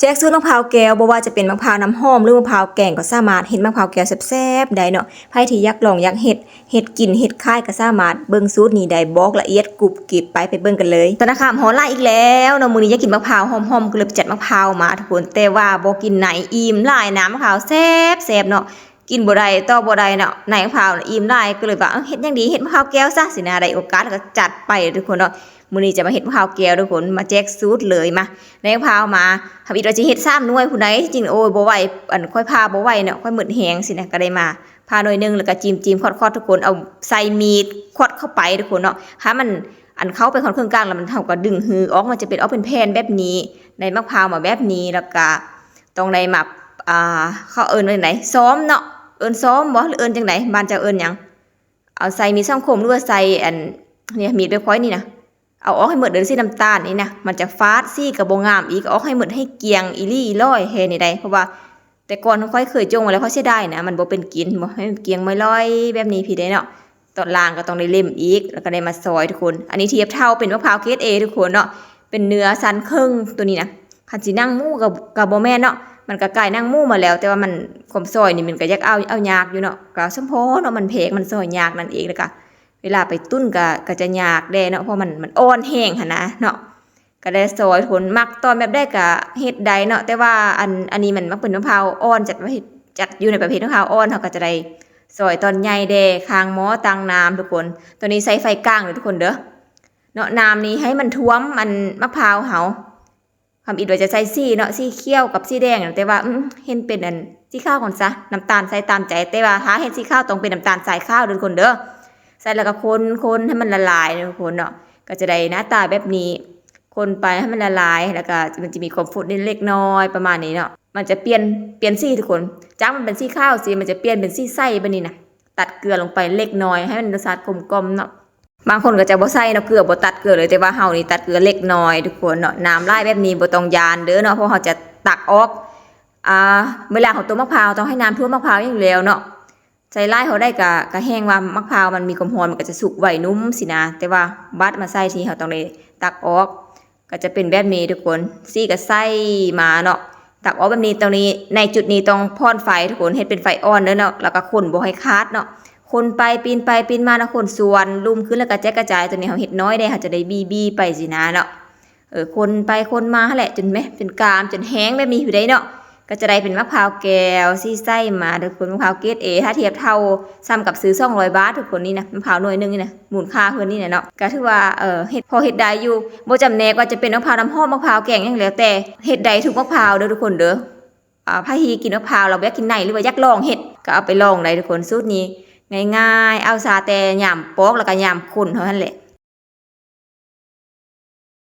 ແຈກສູດໝາກພ້າວແກ້ວ ບໍ່ວ່າຈະເປັນໝາກພ້າວນ້ຳຫອມ ຫຼື ໝາກພ້າວແກງ ກໍສາມາດເຮັດໝາກພ້າວແກ້ວແຊບໆໄດ້ເນາະ. ໃຜທີ່ຢາກລອງຢາກເຮັດ ເຮັດກິນເຮັດຂາຍ ກໍສາມາດເບິ່ງສູດນີ້ໄດ້ ບອກລະອຽດກຸບກິບ. ໄປ ໄປເບິ່ງກັນເລີຍ. ຕະນະຄາມຮ້ອນຫຼາຍອີກແລ້ວເນາະ, ມື້ນີ້ຢາກກິນໝາກພ້າວຫອມໆ ກໍເລີຍໄປຈັດໝາກພ້າວມາທຸກຄົນ. ແຕ່ວ່າບໍ່ກິນໄນ ອີ່ມຫຼາຍນະ, ໝາກພ້າວແຊບໆເນາະ. ກິນບໍ່ໄດ້ ຕໍ່ບໍ່ໄດ້ເນາະ ໃນມະພ້າວອີ່ມຫຼາຍ ກໍເລີຍວ່າ ເອີ ເຮັດຫຍັງດີ ເຮັດມະພ້າວແກ້ວຊະ ຊີ້ນະ. ໄດ້ໂອກາດກໍຈັດໄປທຸກຄົນເນາະ. ມື້ນີ້ຈະມາເຮັດມະພ້າວແກ້ວທຸກຄົນ ມາແຈກສູດເລີຍ. ມາ ໃນມະພ້າວມາ ທຳອິດວ່າຊິເຮັດສາມໜ່ວຍພຸ້ນໃດ໋ ຈິງ ໂອ້ຍ ບໍ່ໄຫວ ອັນ ຂ້ອຍຜ່າບໍ່ໄຫວເນາະ ຂ້ອຍໝົດແຮງ ຊີ້ນະ. ກໍໄດ້ມາຜ່າໜ່ວຍໜຶ່ງ ແລ້ວກໍຈິ້ມໆຂອດໆທຸກຄົນ ເອົາໃສ່ມີດຂອດເຂົ້າໄປທຸກຄົນເນາະ. ຖ້າມັນ ອັນ ເຂົ້າໄປຮອດເຄິ່ງກາງແລ້ວ ມັນ ເຮົາກໍດຶງຮືອອກ ມັນຈະເປັນອອກເປັນແຜ່ນແບບນີ້ ໃນມະພ້າວມາແບບນີ້ ແລ້ວກໍ ຕ້ອງໄດ້ມາ ອ່າ ເຂົາເອີ້ນວ່າຈັ່ງໃດ ຊອມເນາະ ເອີ້ນຊອມບໍ່ ຫຼື ເອີ້ນຈັ່ງໃດ ບ້ານເຈົ້າເອີ້ນຫຍັງ? ເອົາໃສ່ມີດສອງຄົມ ຫຼືວ່າໃສ່ອັນ ນີ້ ມີດແບບຂ້ອຍນີ້ນະ ເອົາອອກໃຫ້ໝົດເດີ ສີນ້ຳຕານນີ້ນະ ມັນຈະຟາດ ສີກໍບໍ່ງາມອີກ. ເອົາອອກໃຫ້ໝົດ ໃຫ້ກ້ຽງອີ່ຫຼີອີ່ຫຼອຍແທ້ນີ້ໄດ໋ ເພາະວ່າແຕ່ກ່ອນຂ້ອຍເຄີຍຈົ່ງໄວ້ແລ້ວ ຂ້ອຍເສຍດາຍນະ ມັນບໍ່ເປັນກິນ ເຫັນບໍ່ ໃຫ້ມັນກ້ຽງມອຍໆແບບນີ້ພີ້ເດ້ເນາະ. ຕອນລ່າງກໍຕ້ອງໄດ້ເລັມອີກ ແລ້ວກໍໄດ້ມາຊອຍທຸກຄົນ. ອັນນີ້ທຽບເທົ່າເປັນມະພ້າວເກຣດເອທຸກຄົນເນາະ ເປັນເນື້ອຊັ້ນເຄິ່ງໂຕນີ້ນະ. ຄັນຊິໜັງໝູກໍ ກໍບໍ່ແມ່ນເນາະ ມັນກໍກາຍໜັງໝູມາແລ້ວ ແຕ່ວ່າມັນ ຄວາມຊອຍນີ້ມັນກໍຢາກເອົາ ເອົາຍາກຢູ່ເນາະ ກໍສົມພໍເນາະ ມັນແພງ ມັນຊອຍຍາກນັ້ນເອງ. ແລ້ວກໍເວລາໄປຕຸ້ນກໍ ກໍຈະຍາກແດ່ເນາະ ເພາະມັນ ມັນອ່ອນແຮງຫັ້ນນະເນາະ. ກໍໄດ້ຊອຍທຸກຄົນ ມັກຕອນແບບໃດກໍເຮັດໄດ້ເນາະ ແຕ່ວ່າອັນ ອັນນີ້ມັນມັກເປັນມະພ້າວອ່ອນ ຈັດວ່າເຮັດ ຈັດຢູ່ໃນປະເພດມະພ້າວອ່ອນ ເຮົາກໍຈະໄດ້ຊອຍຕອນໃຫຍ່ແດ່ ຄາງໝໍ້ ຕັງນ້ຳທຸກຄົນ. ຕອນນີ້ໃສ່ໄຟກາງເດີທຸກຄົນເດີເນາະ. ນ້ຳນີ້ໃຫ້ມັນຖ້ວມອັນມະພ້າວເຮົາ. ທຳອິດວ່າຈະໃສ່ສີເນາະ ສີຂຽວກັບສີແດງ ແຕ່ວ່າ ອືມ ເຮັດເປັນອັນສີຂາວກ່ອນຊະ ນ້ຳຕານໃສ່ຕາມໃຈ. ແຕ່ວ່າຖ້າເຮັດສີຂາວຕ້ອງເປັນນ້ຳຕານຊາຍຂາວເດີທຸກຄົນເດີ. ໃສ່ແລ້ວກໍຄົນໆໃຫ້ມັນລະລາຍເດີທຸກຄົນເນາະ ກໍຈະໄດ້ໜ້າຕາແບບນີ້. ຄົນໄປໃຫ້ມັນລະລາຍ ແລ້ວກໍມັນຈະມີຄວາມຟົດນິດເລັກນ້ອຍປະມານນີ້ເນາະ. ມັນຈະປ່ຽນ ປ່ຽນສີທຸກຄົນ ຈາກມັນເປັນສີຂາວຊີ້ ມັນຈະປ່ຽນເປັນສີໃສແບບນີ້ນະ. ຕັດເກືອລົງໄປເລັກນ້ອຍ ໃຫ້ມັນລົດຊາດກົມກ່ອມເນາະ. ບາງຄົນກໍຈະບໍ່ໃສ່ເນາະ ເກືອ ບໍ່ຕັດເກືອເລີຍ ແຕ່ວ່າເຮົານີ້ຕັດເກືອເລັກນ້ອຍທຸກຄົນເນາະ. ນ້ຳຫຼາຍແບບນີ້ບໍ່ຕ້ອງຢ້ານເດີເນາະ ເພາະເຮົາຈະຕັກອອກ ອ່າ ເວລາເຮົາຕົ້ມໝາກພ້າວ ຕ້ອງໃຫ້ນ້ຳຖ້ວມໝາກພ້າວຢ່າງດຽວເນາະ. ໃສ່ຫຼາຍເທົ່າໃດກໍ ກໍແຮ່ງວ່າໝາກພ້າວມັນມີຄວາມຮ້ອນ ມັນກໍຈະສຸກໄວ ນຸ້ມຊີ້ນະ. ແຕ່ວ່າບັດມາໃສ່ທີ່ເຮົາຕ້ອງໄດ້ຕັກອອກ ກໍຈະເປັນແບບນີ້ທຸກຄົນ. ສີກໍໃສ່ມາເນາະ ຕັກອອກແບບນີ້. ຕອນນີ້ໃນຈຸດນີ້ຕ້ອງຜ່ອນໄຟທຸກຄົນ ເຮັດເປັນໄຟອ່ອນເດີເນາະ ແລ້ວກໍຄົນບໍ່ໃຫ້ຂາດເນາະ. ຄົນໄປ ປີ້ນໄປປີ້ນມາເນາະ ຄົນສ່ວນລຸມຂຶ້ນ ແລ້ວກໍແຈກກະຈາຍ. ຕອນນີ້ເຮົາເຮັດນ້ອຍເດ້ ເຮົາຈະໄດ້ບີໆໄປຊີ້ນະເນາະ. ເອີ ຄົນໄປຄົນມາຫັ້ນແຫຼະ ຈົນແມ ເປັນກາມ ຈົນແຫ້ງແບບນີ້ພຸ້ນໃດເນາະ. ກໍຈະໄດ້ເປັນໝາກພ້າວແກ້ວສີໃສມາທຸກຄົນ ໝາກພ້າວເກຣດເອ ຖ້າທຽບເທົ່າສ່ຳກັບຊື້ສອງຮ້ອຍບາດທຸກຄົນ. ນີ້ນະ ໝາກພ້າວໜ່ວຍໜຶ່ງນີ້ນະ ມູນຄ່າເພິ່ນນີ້ນະເນາະ ກໍຖືວ່າ ເອີ ເຮັດ ພໍເຮັດໄດ້ຢູ່. ບໍ່ຈຳແນກວ່າຈະເປັນໝາກພ້າວນ້ຳຫອມ ໝາກພ້າວແກງຫຍັງແລ້ວແຕ່ ເຮັດໄດ້ທຸກໝາກພ້າວເດີທຸກຄົນເດີ. ອ່າ ໃຜທີ່ກິນໝາກພ້າວແລ້ວບໍ່ຢາກກິນໃນ ຫຼືວ່າຢາກລອງເຮັດ ກໍເອົາໄປລອງໄດ້ທຸກຄົນ. ສູດນີ້ງ່າຍໆ ເອົາຊາແຕ່ຍາມປອກ ແລ້ວກໍຍາມຄົນເທົ່ານັ້ນແຫຼະ.